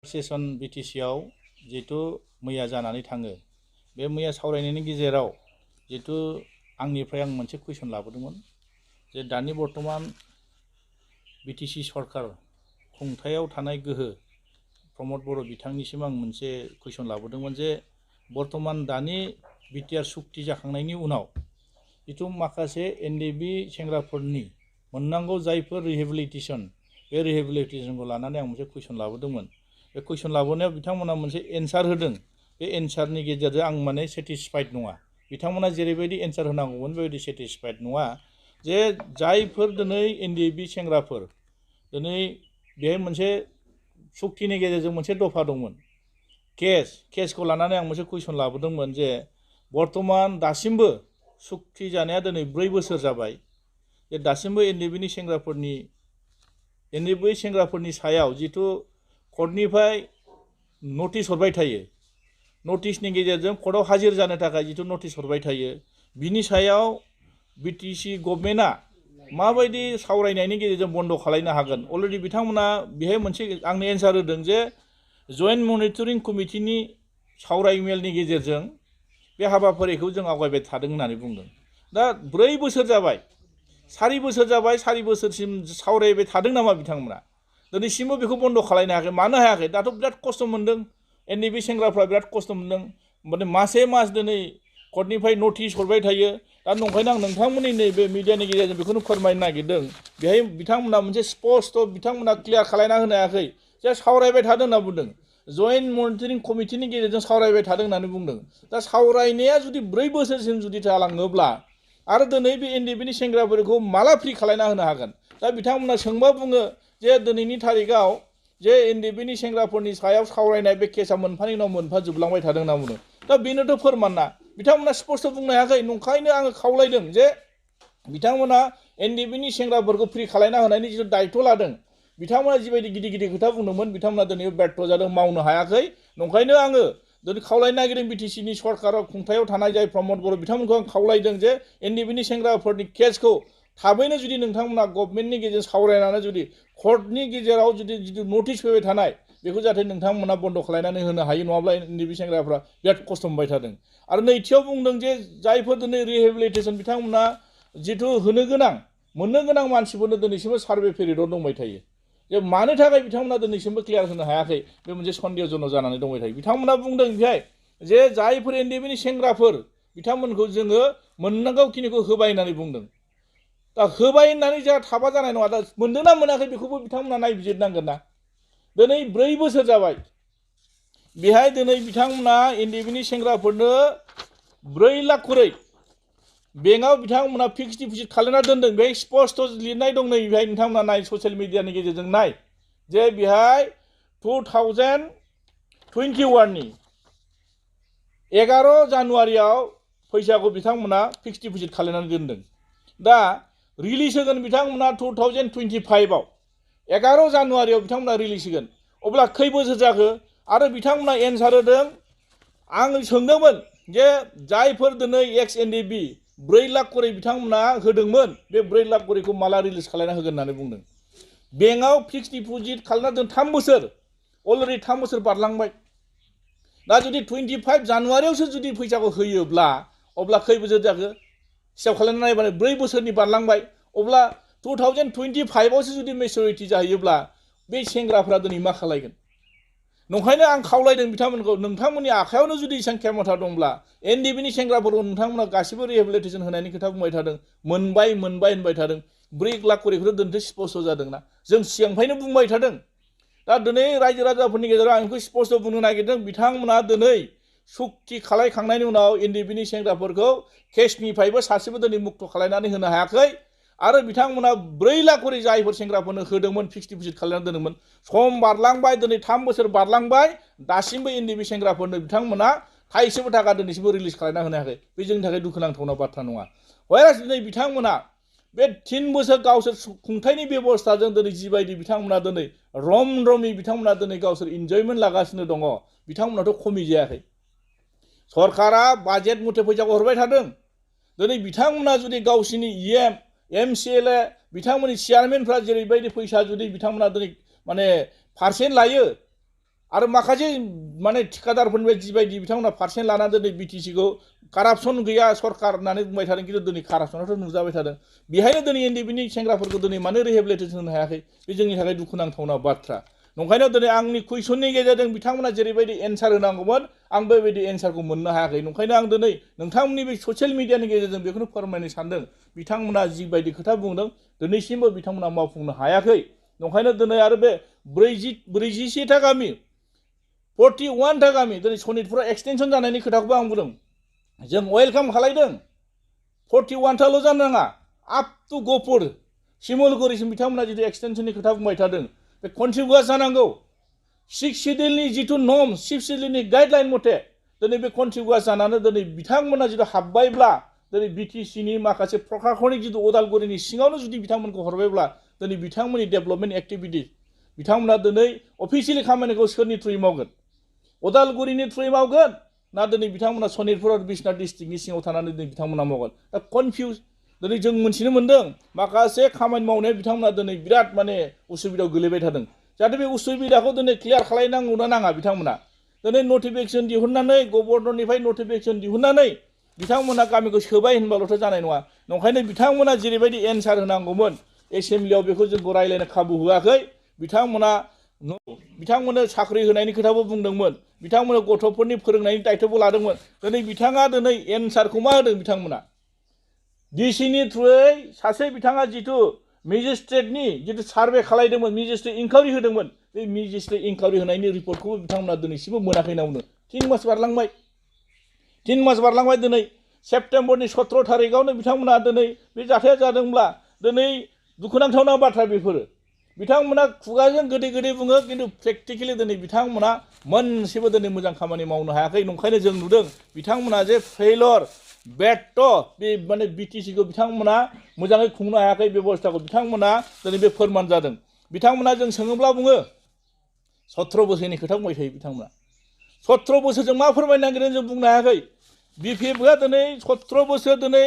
Session बिटिसिआव जितु मैया जानानै थाङो बे मैया सावरायनायनि गेजेराव जितु आंनिफ्राय आं मोनसे कुइसन लाबोदोंमोन जे दानि बर्तमान बिटिसि सरकार खुंथायाव थानाय गोहो प्रमद बर' बिथांनिसिम आं मोनसे कुइसन लाबोदोंमोन जे बर्तमान दानि बिटिआर सुक्ति जाखांनायनि उनाव जितु माखासे एनडिबि सेंग्राफोरनि मोननांगौ जायफोर रिहेबिलिटेसन बे रिहेबिलिटेसनखौ लानानै आं मोनसे कुइसन लाबोदोंमोन। बे कुइसन लाबोनायाव बिथांमोना मोनसे एन्सार होदों। बे एन्सारनि गेजेरजों आं माने सेटिसफाइड नङा। बिथांमोना जेरैबायदि एन्सार होनांगौमोन बेबायदि सेटिसफाइड नङा जे जायफोर दिनै एनडिबि सेंग्राफोर दिनै बेहाय मोनसे सुक्तिनि गेजेरजों मोनसे दफा दंमोन केसखौ लानानै आं मोनसे कुइसन लाबोदोंमोन जे बर्तमान दासिमबो सुक्ति जानाया दिनै 4 बोसोर जाबाय जे दासिमबो एनडिबिनि सेंग्राफोरनि सायाव जितु कर्टनिफ्राय नटिस हरबाय थायो नटिसनि गेजेरजों कर्टआव हाजिर जानो थाखाय जितु नटिस हरबाय थायो बिनि सायाव बिटिसि गभर्नमेन्टआ माबायदि सावरायनायनि गेजेरजों बन्द खालायनो हागोन। अलरेडि बिथांमोना बेहाय मोनसे आंनो एन्सार होदों जे जइन्ट मनिटरिं कमिटिनि सावरायमेलनि गेजेरजों बे हाबाफारिखौ जों आवगायबाय थादों होननानै बुंदों। दा 4 बोसोर जाबाय 4 बोसोर जाबाय 4 बोसोरसिम सावरायबाय थादों नामा बिथांमोना दिनैसिमबो बेखौ बन्द खालायनो हायाखै। मानो हायाखै? दाथ' बिराद खस्थ मोनदों एनडिबि सेंग्राफ्रा बिराद खस्थ मोनदों माने मासे मास दिनै कर्टनिफ्राय नटिस हरबाय थायो। दा नंखायनो आं नोंथांमोननि नैबे मिडियानि गेजेरजों बेखौनो फोरमायनो नागिरदों बेहाय बिथांमोना मोनसे स्पष्ट बिथांमोना क्लियार खालायना होनो हायाखै जे सावरायबाय थादों होनना बुंदों। जइन्ट मनिटरिं कमिटिनि गेजेरजों सावरायबाय थादों होननानै बुंदों। दा सावरायनाया जुदि 4 बोसोरसिम जुदि जालाङोब्ला आरो दिनै बे एनडिबिनि सेंग्राफोरखौ माला फ्रि खालायना होनो हागोन? दा बिथांमोना सोंबा बुङो जे दिनैनि थारिखआव जे एनडिबिनि सेंग्राफोरनि सायाव सावरायनाय बे केसा मोनफानि उनाव मोनफा जोबलांबाय थादों होनना बुङो। दा बेनोथ' फोरमान ना बिथांमोना स्पष्ट बुंनो हायाखै। नंखायनो आङो खावलायदों जे बिथांमोना एनडिबिनि सेंग्राफोरखौ फ्रि खालायना होनायनि जिथु दायित्व लादों बिथांमोना जिबायदि गिदिर गिदिर खोथा बुंदोंमोन बिथांमोना दिनै व्यर्थ जादों मावनो हायाखै। नंखायनो आङो दिनै खावलायनो नागिरदों बिटिसिनि सरकाराव खुंथायाव थानाय जाय प्रमद बर' बिथांमोनखौ आं खावलायदों जे एनडिबिनि सेंग्राफोरनि केसखौ थाबैनो जुदि नोंथांमोना गभर्नमेन्टनि गेजेरजों सावरायनानै जुदि कर्टनि गेजेराव जुदि नटिस फैबाय थानाय बेखौ जाहाथे नोंथांमोना बन्द खालायनानै होनो हायो नङाब्ला एनडिबि सेंग्राफ्रा बिराद खस्थ मोनबाय थादों। आरो नैथियाव बुंदों जे जायफोर दिनै रिहेबिलिटेसन बिथांमोना जिथु होनो गोनां मोननो गोनां मानसिफोरनो दिनैसिमबो सार्भे पिरियडआव दंबाय थायो जे मानो थाखाय बिथांमोना दिनैसिमबो क्लियार होनो हायाखै बे मोनसे सन्देहजनक जानानै दंबाय थायो। बिथांमोना बुंदों बेहाय जे जायफोर एनडिबिनि सेंग्राफोर बिथांमोनखौ जोङो मोननांगौखिनिखौ होबाय होननानै बुंदों। दा होबाय होननानै जोंहा थाबा जानाय नङा। दा मोनदोंना मोनाखै बेखौबो बिथांमोना नायबिजिरनांगोन ना। दिनै 4 बोसोर जाबाय बेहाय दिनै बिथांमोना एनडिबिनि सेंग्राफोरनो 4 लाख खरै बेंकआव बिथांमोना फिक्स डिप'जिट खालामना दोनदों। बेहाय स्पष्ट लिरनाय दं नै बेहाय नोंथांमोना नाय ससियेल मिडियानि गेजेरजों नाय जे बेहाय 2021 नि 11 जानुवारियाव फैसाखौ बिथांमोना फिक्स डिप'जिट खालामनानै दोनदों। दा रिलिज होगोन बिथांमोना 2025आव 11 जानुवारियाव बिथांमोना रिलिज होगोन। अब्ला खै बोसोर जाखो? आरो बिथांमोना एन्सार होदों आं सोंदोंमोन जे जायफोर दिनै एक्स एनडिबि 4 लाख खरै बिथांमोना होदोंमोन बे 4 लाख खरैखौ माला रिलिज खालामना होगोन होननानै बुंदों। बेंकआव फिक्स डिप'जिट खालामना दोन 3 बोसोर अलरेडि 3 बोसोर बारलांबाय। दा जुदि 25 जानुवारियावसो जुदि फैसाखौ होयोब्ला अब्ला खै बोसोर जाखो हिसाब खालामना नायबानो 4 बोसोरनि बारलांबाय। अब्ला 2025आवसो जुदि मेचुरिटि जाहैयोब्ला बे सेंग्राफ्रा दिनै मा खालायगोन? नंखायनो आं खावलायदों बिथांमोनखौ नोंथांमोननि आखायावनो जुदि एसेबां खेमथा दंब्ला एनडिबिनि सेंग्राफोरखौ नोंथांमोना गासिबो रिहेबिलिटेसन होनायनि खोथा बुंबाय थादों मोनबाय होनबाय थादों 4 लाख खरैखौथ' दोनथ' स्पष्ट जादोंना जों सिगांनिफ्रायनो बुंबाय थादों। दा दिनै रायजो राजाफोरनि गेजेराव आं बेखौ स्पष्ट बुंनो नागिरदों बिथांमोना दिनै सुक्ति खालायखांनायनि उनाव एनडिबिनि सेंग्राफोरखौ केसनिफ्रायबो सासेबो दिनै मुक्त खालायनानै होनो हायाखै। आरो बिथांमोना 4 लाख खरै जायफोर सेंग्राफोरनो होदोंमोन फिक्स डिप'जिट खालामनानै दोनदोंमोन सम बारलांबाय दिनै 3 बोसोर बारलांबाय दासिमबो एनडिबि सेंग्राफोरनो बिथांमोना थाइसेबो थाखा दिनैसिमबो रिलिज खालामना होनो हायाखै। बे जोंनि थाखाय दुखुनांथावना बाथ्रा नङा। हयरास दिनै बिथांमोना बे 3 बोसोर गावसोर खुंथायनि बेबस्थाजों दिनै जिबायदि बिथांमोना दिनै रम रमि बिथांमोना दिनै गावसोर इन्जयमेन्ट लागासिनो दङ बिथांमोनाथ' खमि जायाखै। सरकारा बाजेट मथे फैसाखौ हरबाय थादों। दिनै बिथांमोना जुदि गावसिनि एमसिएलए बिथांमोननि चेयारमेनफ्रा जेरैबायदि फैसा जुदि बिथांमोना दिनै माने पारसेन्ट लायो आरो माखासे माने ठिकादारफोरनिफ्राय जिबायदि बिथांमोना पार्सेन्ट लाना दिनै बिटिसिखौ कारापसन गैया सरकार होननानै बुंबाय थादों खिन्थु दिनै कारापसनाथ' नुजाबाय थादों बेहायनो दिनै एनडिपिनि सेंग्राफोरखौ दिनै मानो रिहेबिलिटेसन होनो हायाखै बे जोंनि थाखाय दुखुनांथावना बाथ्रा नंखायनो दिनै आंनि कुइसननि गेजेरजों बिथांमोना जेरैबायदि एन्सार होनांगौमोन आं बेबायदि एन्सारखौ मोननो हायाखै नंखायनो आं दिनै नोंथांमोननि बे ससियेल मिडियानि गेजेरजों बेखौनो फोरमायनो सानदों बिथांमोना जिबायदि खोथा बुंदों दिनैसिमबो बिथांमोना मावफुंनो हायाखै नंखायनो दिनै आरो बे 41 गामि 41 गामि दिनै सनितपुरा एक्सटेनसन जानायनि खोथाखौबो आं बुंदों जों वेलकाम खालायदों 41 जानो नाङा आप टु गपुर शिमलगुरिसिम बिथांमोना जितु एक्सटेनसननि खोथा बुंबाय थादों बे कन्टिगुवास जानांगौ 6 शिड्युलनि जितु नर्म 6 शिड्युलनि गाइडलाइन मथे दिनै बे कन्टिगुवास जानानै दिनै बिथांमोना जितु हाबबायब्ला दिनै बिटिसिनि माखासे प्रखाखनिक जितु उदालगुरिनि सिङावनो जुदि बिथांमोनखौ हरबायब्ला दिनै बिथांमोननि डेभेलपमेन्ट एक्टिभिटिस बिथांमोना दिनै अफिसियेलि खामानिखौ सोरनि थ्रुयै मावगोन उदालगुरिनि थ्रुयै मावगोन ना दिनै बिथांमोना सनितपुर आरो बिश्वनाथ डिस्ट्रिक्टनि सिङाव थानानै दिनै बिथांमोना मावगोन दा कनफिउज दिनै जों मोनथिनो मोन्दों माखासे खामानि मावनायाव बिथांमोना दिनै बिराद माने उसुबिदायाव गोलैबाय थादों जाहाथे बे उसुबिदाखौ दिनै क्लियार खालायनांगौना नाङा बिथांमोना दिनै नटिफिकेसन दिहुननानै गभर्नरनिफ्राय नटिफिकेसन दिहुननानै बिथांमोना गामिखौ सोबाय होनबाल'थ' जानाय नङा नंखायनो बिथांमोना जेरैबायदि एन्सार होनांगौमोन एसेम्ब्लियाव बेखौ जोंखौ रायज्लायनो खाबु होआखै बिथांमोननो साख्रि होनायनि खोथाबो बुंदोंमोन बिथांमोननो गथ'फोरनि फोरोंनायनि दायित्वबो लादोंमोन दिनै बिथाङा दिनै एन्सारखौ मा होदों बिथांमोना डिसिनि थ्रुयै सासे बिथाङा जितु मेजिस्ट्रेटनि जितु सार्भे खालायदोंमोन मेजिस्ट्रेट इनकुवारि होदोंमोन बे मेजिस्ट्रेट इनकुवारि होनायनि रिपर्टखौबो बिथांमोना दिनैसिमबो मोनाखै होनना बुंदों 3 मास बारलांबाय दिनै सेप्तेम्बरनि 17 थारिखआवनो बिथांमोना दिनै बे जाथाया जादोंब्ला दिनै दुखुनांथावना बाथ्रा बेफोरो बिथांमोना खुगाजों गोदै गोदै बुङो खिन्थु प्रेक्टिकेलि दिनै बिथांमोना मोनसेबो दिनै मोजां खामानि मावनो हायाखै नंखायनो जों नुदों बिथांमोना जे फेइलर बेट बे माने बिटिसिखौ बिथांमोना मोजाङै खुंनो हायाखै बेबस्थाखौ बिथांमोना दिनै बे फोरमान जादों बिथांमोना जों सोङोब्ला बुङो 17 बोसोरनि खोथा बुंबाय थायो बिथांमोना 17 बोसोरजों मा फोरमायनो नागिरदों जों बुंनो हायाखै बिपिएफआ दिनै 17 बोसोर दिनै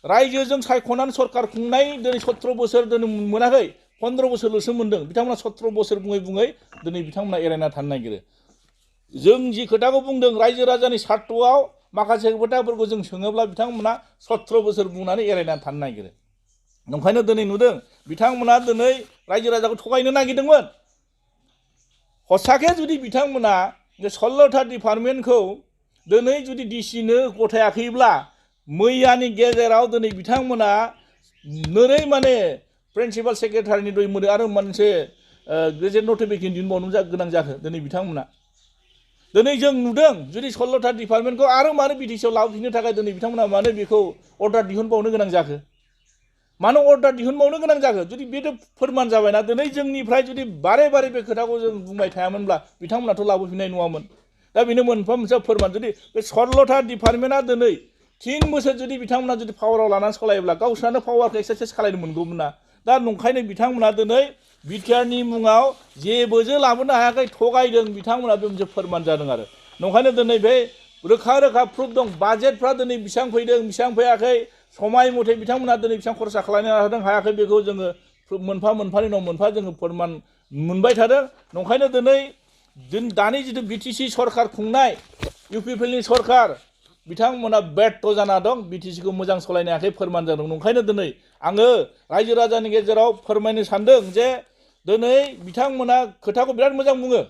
रायजोजों सायख'नानै सरकार खुंनाय दिनै 17 बोसोर दिनै मोनाखै 15 बोसोरल'सो मोनदों बिथांमोना 17 बोसोर बुङै बुङै दिनै बिथांमोना एरायना थानो नागिरो जों जि खोथाखौ बुंदों रायजो राजानि सार्थआव माखासे खोथाफोरखौ जों सोङोब्ला बिथांमोना 17 बोसोर बुंनानै एरायनानै थानो नागिरो नंखायनो दिनै नुदों बिथांमोना दिनै रायजो राजाखौ थगायनो नागिरदोंमोन हसाके जुदि बिथांमोना 16था डिपार्टमेन्टखौ दिनै जुदि डिसिनो गथायाखैब्ला मैयानि गेजेराव दिनै बिथांमोना नोरै माने प्रिन्सिपाल सेक्रेटारिनि दै आरो मोनसे गेजेट नटिफिकेसन दिहुनबावनो गोनां जाखो दिनै बिथांमोना दिनै जों नुदों जुदि 16था डिपार्टमेन्टखौ आरो मानो बिटिसिआव लाबोफिननो थाखाय दिनै बिथांमोना मानो बेखौ अर्डार दिहुनबावनो गोनां जाखो मानो अर्डार दिहुनबावनो गोनां जाखो जुदि बेथ' फोरमान जाबायना दिनै जोंनिफ्राय जुदि बारे बारे बे खोथाखौ जों बुंबाय थायामोनब्ला बिथांमोनाथ' लाबोफिननाय नङामोन दा बेनो मोनफा मोनसे फोरमान जुदि बे 16था डिपार्टमेन्टआ दिनै 3 बोसोर जुदि बिथांमोना जुदि पावाराव लानानै सालायोब्ला गावसोरानो पावारखौ एक्सारसाइज खालायनो मोनगौमोन ना दा नंखायनो बिथांमोना दिनै बिटिआरनि मुङाव जेबोजो लाबोनो हायाखै थगायदों बिथांमोना बे मोनसे फोरमान जादों आरो नंखायनो दिनै बे रोखा रोखा प्रुफ दं बाजेटफ्रा दिनै बेसेबां फैदों बेसेबां फैयाखै समाय मथे बिथांमोना दिनै बेसेबां खरसा खालामनो हायाखै बेखौ जोङो मोनफा मोनफानि उनाव मोनफा जोङो फोरमान मोनबाय थादों नंखायनो दिनै दानि जितु बिटिसि सरकार खुंनाय इउपिपिएलनि सरकार बिथांमोना बेट जाना दं बिटिसिखौ मोजां सालायनो हायाखै फोरमान जादों नंखायनो दिनै आङो रायजो राजानि गेजेराव फोरमायनो सानदों जे दिनै बिथांमोना खोथाखौ बिराद मोजां बुङो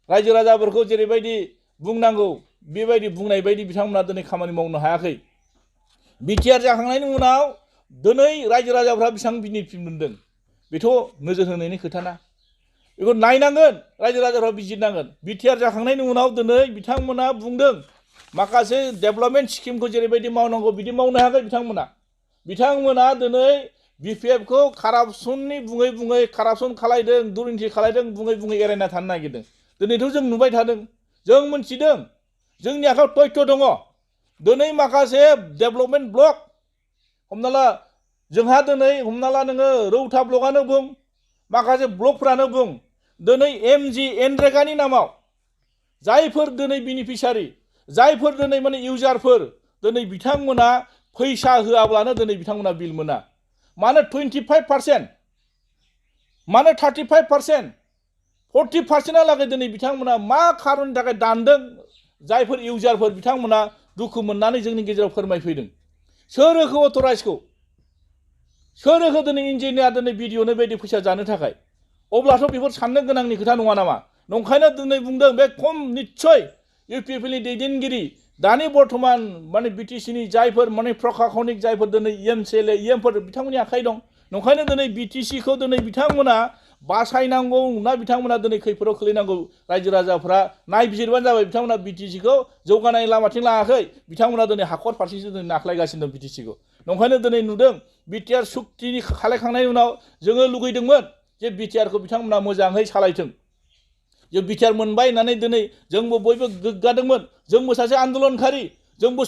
रायजो राजाफोरखौ जेरैबायदि बुंनांगौ बेबायदि बुंनाय बायदि बिथांमोना दिनै खामानि मावनो हायाखै बिटिआर जाखांनायनि उनाव दिनै रायजो राजाफ्रा बेसेबां बेनिफिट मोनदों बेथ' नोजोर होनायनि खोथाना बेखौ नायनांगोन रायजो राजाफ्रा बिजिरनांगोन बिटिआर जाखांनायनि उनाव दिनै बिथांमोना बुंदों माखासे डेभेलपमेन्ट स्किमखौ जेरैबायदि मावनांगौ बिदि मावनो हायाखै बिथांमोना दिनै बिपिएफखौ कारापसननि बुङै बुङै कारापसन खालायदों दुर्निथि खालायदों बुङै बुङै एरायना थानो नागिरदों दिनैथ' जों नुबाय थादों जों मोनथिदों जोंनि आखायाव तथ्य दङ दिनै माखासे डेभेलपमेन्ट ब्लक हमना ला जोंहा दिनै हमना ला नोङो रौता ब्लकआनो बुं माखासे ब्लकफ्रानो बुं दिनै एमजि एनरेगानि नामाव जायफोर दिनै बेनिफिसियारि जायफोर दिनै माने इउजारफोर दिनै बिथांमोना फैसा होआब्लानो दिनै बिथांमोना बिल मोना मानो 25% मानो 35% 40% लागै दिनै बिथांमोना मा खारननि थाखाय दानदों जायफोर इउजारफोर बिथांमोना दुखु मोननानै जोंनि गेजेराव फोरमायफैदों सोर होखो अथराइजखौ सोर होखो दिनै इन्जिनियार दिनै भिडिअनो बायदि फैसा जानो थाखाय अब्लाथ' बेफोर साननो गोनांनि खोथा नङा नामा नंखायनो दिनै बुंदों बे खम निस्सय इउपिपिएलनि दैदेनगिरि दानि बर्तमान माने बिटिसिनि जायफोर माने प्रशासनिक जायफोर दिनै एमसिएलए एमफोर बिथांमोननि आखाइ दं नंखायनो दिनै बिटिसिखौ दिनै बिथांमोना बासायनांगौ ना बिथांमोना दिनै खैफोदाव खोलैनांगौ रायजो राजाफ्रा नायबिजिरबानो जाबाय बिथांमोना बिटिसिखौ जौगानाय लामाथिं लाङाखै बिथांमोना दिनै हाखर फारसेसो दिनै नाख्लायगासिनो दं बिटिसिखौ नंखायनो दिनै नुदों बिटिआर सुक्तिनि खालायखांनायनि उनाव जोङो लुगैदोंमोन जे बिटिआरखौ बिथांमोना मोजाङै सालायथों जे बिटिआर मोनबाय होननानै दिनै जोंबो बयबो गोग्गादोंमोन जोंबो सासे आन्दोलनखारि जोंबो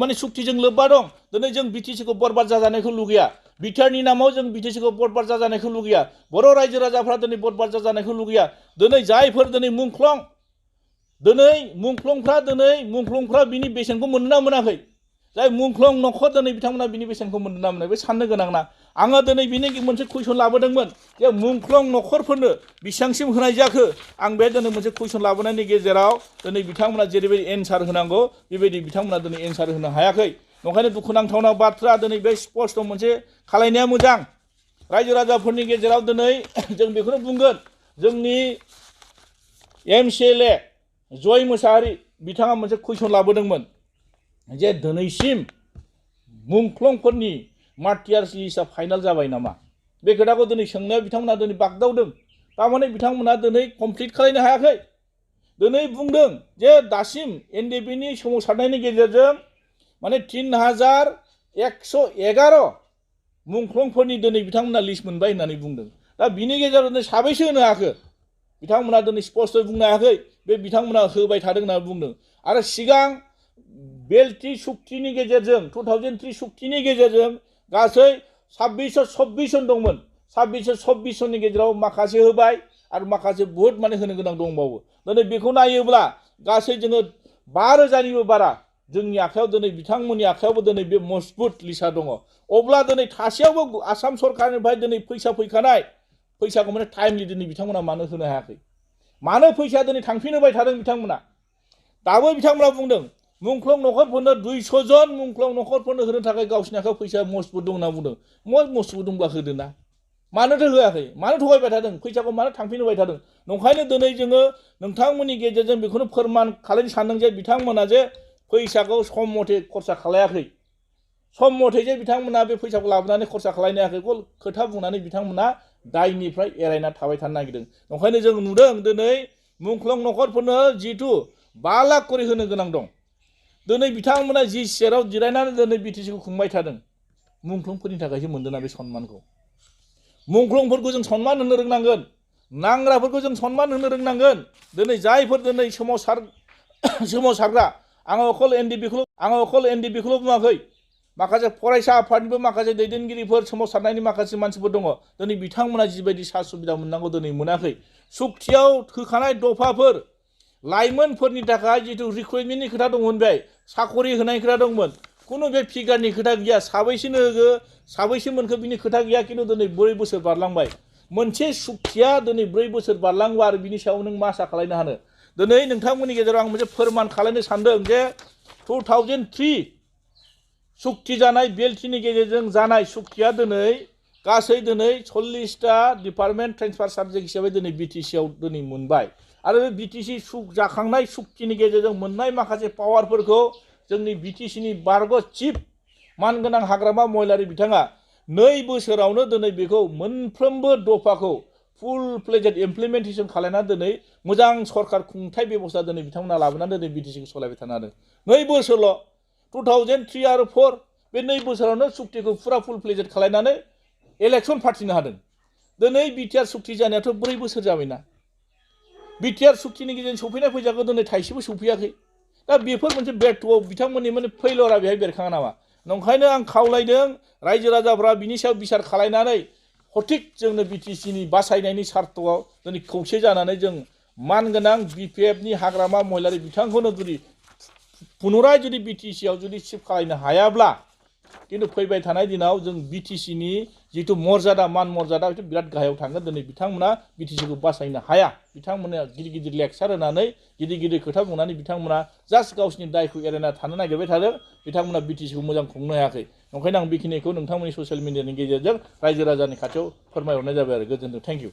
माने सुक्तिजों लोब्बा दं दिनै जों बिटिसिखौ बरबाद जाजानायखौ लुगैया बिटिआरनि नामाव जों बिटिसिखौ बरबाद जाजानायखौ लुगैया बर' रायजो राजाफ्रा दिनै बरबाद जाजानायखौ लुगैया दिनै जायफोर दिनै मुंख्लंफ्रा बिनि बेसेनखौ मोनना मोनाखै जाय मुंख्लं नखर दिनै बिथांमोना बिनि बेसेनखौ मोनना मोनाखै बे साननो गोनां ना आङो दिनै बिनि मोनसे कुइसन लाबोदोंमोन जे मुंख्लं नखरफोरनो बेसेबांसिम होनाय जाखो आं बे दिनै मोनसे कुइसन लाबोनायनि गेजेराव दिनै बिथांमोना जेरैबायदि एन्सार होनांगौ बेबायदि बिथांमोना दिनै एन्सार होनो हायाखै नंखायनो दुखुनांथावना बाथ्रा दिनै बे स्पष्ट मोनसे खालायनाया मोजां रायजो राजाफोरनि गेजेराव दिनै जों बेखौनो बुंगोन जोंनि एमसिएलए जय मोसाहारि बिथाङा मोनसे कुइसन लाबोदोंमोन जे दिनैसिम मुंख्लंफोरनि मार्टियार्स लिस्टआ फाइनाल जाबाय नामा बे खोथाखौ दिनै सोंनायाव बिथांमोना दिनै बागदावदों थारमाने बिथांमोना दिनै कमप्लिट खालायनो हायाखै दिनै बुंदों जे दासिम एनडिएफबिनि सोमावसारनायनि गेजेरजों माने 3111 मुंख्लंफोरनि दिनै बिथांमोना लिस्ट मोनबाय होननानै बुंदों दा बिनि गेजेराव दिनै साबैसे होनो हाखो बिथांमोना दिनै स्पष्ट बुंनो हायाखै बे बिथांमोना होबाय थादों होनना बुंदों आरो सिगां बेल्टि सुक्तिनि गेजेरजों 2003 सुक्तिनि गेजेरजों गासै 2626 जन दंमोन 2626 जननि गेजेराव माखासे होबाय आरो माखासे बहुत माने होनो गोनां दंबावो दिनै बेखौ नायोब्ला गासै जोङो 5000निबो बारा जोंनि आखायाव दिनै बिथांमोननि आखायावबो दिनै बे मजबुत लिस्टआ दङ अब्ला दिनै थासेयावबो आसाम सरकारनिफ्राय दिनै फैसा फैखानाय फैसाखौ माने टाइमलि दिनै बिथांमोना मानो होनो हायाखै मानो फैसा दिनै थांफिनहोबाय थादों बिथांमोना दाबो बिथांमोना बुंदों मुंख्लं नखरफोरनो 200 जन मुंख्लं नखरफोरनो होनो थाखाय गावसिनि आखायाव फैसा मजबुत दं होनना बुंदों मजबुत दंब्ला होदोना मानोथो होआखै मानो थगायबाय थादों फैसाखौ मानो थांफिनहोबाय थादों नंखायनो दिनै जोङो नोंथांमोननि गेजेरजों बेखौनो फोरमान खालामनो सानदों जे बिथांमोना जे फैसाखौ सम मथे खरसा खालायाखै सम मथे जे बिथांमोना बे फैसाखौ लाबोनानै खरसा खालायनो हायाखै खोथा बुंनानै बिथांमोना दायनिफ्राय एरायना थाबाय थानो नागिरदों नंखायनो जों नुदों दिनै मुंख्लं नखरफोरनो जितु 5 लाख करि होनो गोनां दं दिनै बिथांमोना जि सेराव जिरायनानै दिनै बिटिसिखौ खुंबाय थादों मुंख्लंफोरनि थाखायसो मोनदोंना बे सन्मानखौ मुंख्लंफोरखौ जों सन्मान होनो रोंनांगोन नांग्राफोरखौ जों सन्मान होनो रोंनांगोन दिनै जायफोर दिनै सोमावसारग्रा आङो अकल एनडिएफबिखौल' बुङाखै माखासे फरायसा आफादनिबो माखासे दैदेनगिरिफोर सोमावसारनायनि माखासे मानसिफोर दङ दिनै बिथांमोना जिबायदि सा सुबिदा मोननांगौ दिनै मोनाखै सुक्तियाव होखानाय दफाफोर लाइमोनफोरनि थाखाय जितु रिक्रुइटमेन्टनि खोथा दंमोन बे साखरि होनाय खोथा दंमोन खुनु बे फिगारनि खोथा गैया साबैसेनो होगो साबैसे मोनखो बिनि खोथा गैया खिन्थु दिनै 4 बोसोर बारलांबाय मोनसे सुक्तिया दिनै 4 बोसोर बारलांबा आरो बिनि सायाव नों मा आसा खालायनो हानो दिनै नोंथांमोननि गेजेराव आं मोनसे फोरमान खालामनो सानदों जे 2003 सुक्ति जानाय बेल्टिनि गेजेरजों जानाय सुक्तिया दिनै गासै दिनै 40टा डिपार्टमेन्ट ट्रेन्सफार साबजेक्ट हिसाबै दिनै बिटिसिआव दिनै मोनबाय आरो बे बिटिसि जाखांनाय सुक्तिनि गेजेरजों मोननाय माखासे पावारफोरखौ जोंनि बिटिसिनि बारग' चिफ मानगोनां हाग्रामा महिलारि बिथाङा 2 बोसोरावनो दिनै बेखौ मोनफ्रोमबो दफाखौ फुल फ्लेजेड इमप्लिमेन्टेसन खालामनानै दिनै मोजां सरकार खुंथाय बेबस्था दिनै बिथांमोना लाबोनानै दिनै बिटिसिखौ सालायबाय थानो हादों 2 बोसोरल' 2003 आरो 4 बे 2 बोसोरावनो सुक्तिखौ फुरा फुल फ्लेजेड खालामनानै इलेक्सन फाथिनो हादों दिनै बिटिआर सुक्ति जानायाथ' 4 बोसोर जाबायना बिटिआर सुक्तिनि गेजेरजों सफैनाय फैसाखौ दिनै थाइसेबो सफैयाखै दा बेफोर मोनसे बेर्थ'आव बिथांमोननि माने फैलरा बेहाय बेरखाङा नामा नंखायनो आं खावलायदों रायजो राजाफ्रा बिनि सायाव बिसार खालायनानै सঠিक जोंनो बिटिसिनि बासायनायनि सार्थआव दिनै खौसे जानानै जों मानगोनां बिपिएफनि हाग्रामा महिलारि बिथांखौनो जुदि पुनराय जुदि बिटिसिआव जुदि शिफ्ट खालायनो हायाब्ला खिन्थु फैबाय थानाय दिनाव जों बिटिसिनि जिथु मर्यादा मान मर्यादा हयथ' बिराद गाहायाव थांगोन दिनै बिथांमोना बिटिसिखौ बासायनो हाया बिथांमोना गिदिर गिदिर लेक्सार होनानै गिदिर गिदिर खोथा बुंनानै बिथांमोना जास्ट गावसिनि दायखौ एरायना थानो नागिरबाय थादों बिथांमोना बिटिसिखौ मोजां खुंनो हायाखै ओंखायनो आं बेखिनिखौ नोंथांमोननि ससियेल मिडियानि गेजेरजों रायजो राजानि खाथियाव फोरमायहरनाय जाबाय आरो गोजोन्थों थेंक इउ